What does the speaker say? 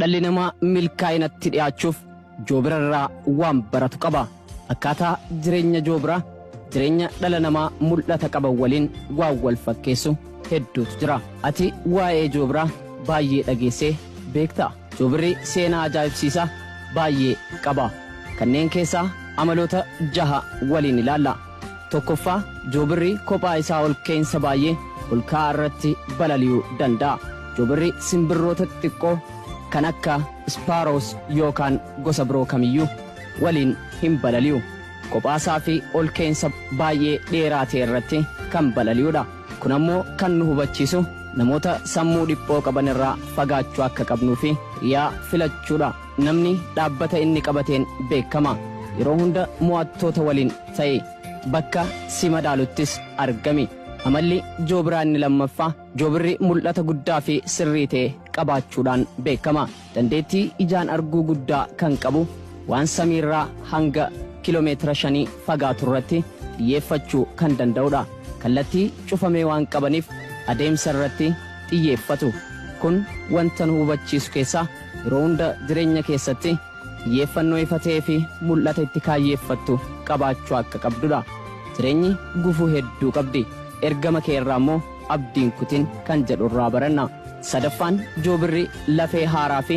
Dhalli namaa milkaa'inatti dhi'aachuuf joobira irraa waan baratu qaba. Akkaataa jireenya joobiraa jireenya dhala namaa mul'ata qaban waliin waan wal fakkeessu hedduutu jira. Ati waa'ee joobiraa baay'ee dhageessee beektaa? Joobirri seenaa ajaa'ibsiisaa baay'ee qaba. Kanneen keessaa amaloota jaha waliin ilaalla. Tokkoffaa, joobirri kophaa isaa ol ka'iinsa baay'ee ol ka'aa irratti balali'uu danda'a. Joobirri simbirroota xixiqqoo kan akka sparrows yookaan gosa biroo kamiyyuu waliin hin balali'u. Kophaasaa fi ol ka'iinsa baay'ee dheeraa ta'e irratti kan balali'udha. Kun ammoo kan nu hubachiisu namoota sammuu dhiphoo qaban irraa fagaachuu akka qabnuu fi hiriyaa filachuudha. Namni dhaabbata inni qabateen beekama. Yeroo hunda mo'attoota waliin ta'i. Bakka si madaaluttis argami. Amalli joobiraa inni lammaffaa, joobirri mul'ata guddaa fi sirrii ta'e qabaachuudhaan beekama. Dandeettii ijaan arguu guddaa kan qabu, waan samiirraa hanga kiiloomeetira 5 fagaatu irratti xiyyeeffachuu kan danda'udha. Kallattii cufamee waan qabaniif adeemsa irratti xiyyeeffatu. Kun wanta nu hubachiisu keessaa yeroo hunda jireenya keessatti xiyyeeffannoo ifa ta'ee fi mul'ata itti kaayyeeffattu qabaachuu akka qabdudha. Jireenyi gufuu hedduu qabdi. Ergama kee irraa immoo abdiin kutin kan jedhu irraa baranna. Sadaffaan, joobirri lafee haaraa fi.